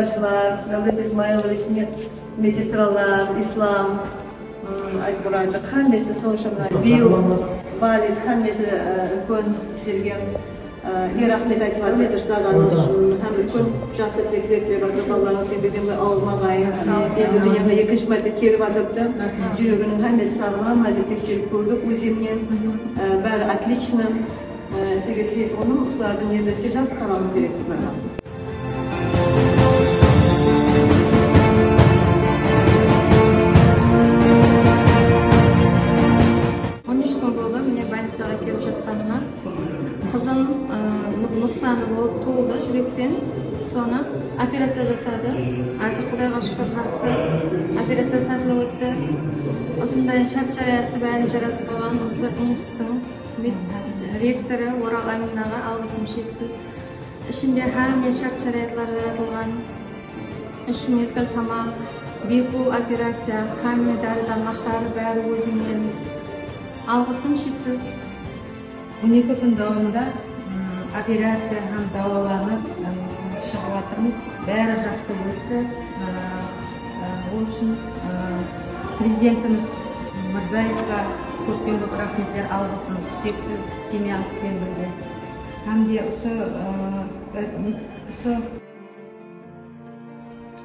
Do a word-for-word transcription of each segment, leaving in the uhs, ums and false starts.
Jılar, Davlet Ismailovich, ne, medsestralar, Islam, ım, aytıp bolaydı, hámmesi sonsha mına Bill, Valid, hámmesi, ı, úlken sizlerge, ı, raxmet aytıp atırdı, shıdaǵanıńız ushın, hám úlken jaqsı tilekler tilep atır, balalarıńız endi de awırmaǵay, endi dúnyaǵa ekinshi márte kelip atırıptı, júreginiń hámmesi saǵlam, házir tekserip kórdik, úzi menen, ı, bári отлично, ı, sizlerge tileytuǵınım, usılardıń endi siz jaqsı qaralıw kereksiz, balalar. On úsh kún boldı, mine, bolnicaǵa kelip jatqanıma. Qızım, ı, nu-, nuqsanı bolıp tuwıldı júrekten. Sonı operaciya jasadı. Házir, Qudayǵa shúkir, jaqsı operaciya sátli ótti. Usınday shárt-sharayattıń bárin jaratıp qoyǵan usı instituttıń med-, rektorı Oral Amin aǵa alǵısım sheksiz. Ishinde hámme shárt-sharayatlar jaratılǵan. Úsh mezgil tamaq, biypul operaciya, hámme dári-dármaqları bári ózinen. Alǵısım sheksiz. On eki kún dawamında, ım, operaciya hám dawalanıp, ım, shıǵıp atırmız. Bári jaqsı ótti. I, ı, ol ushın, ı, Prezidentimiz Mirzaevqa kópten kóp raxmetler, alǵısımız sheksiz, semyamız benen birge. Hám de usı, ı, usı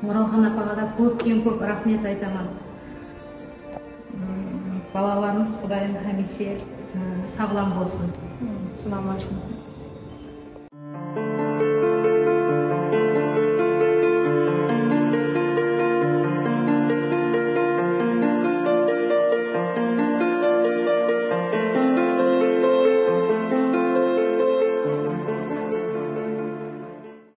Oralxan apaǵa da kópten kóp raxmet aytaman. Im, balalarımız Qudayım hámiyshe, ı, saǵlam bolsın. Sınamaysın.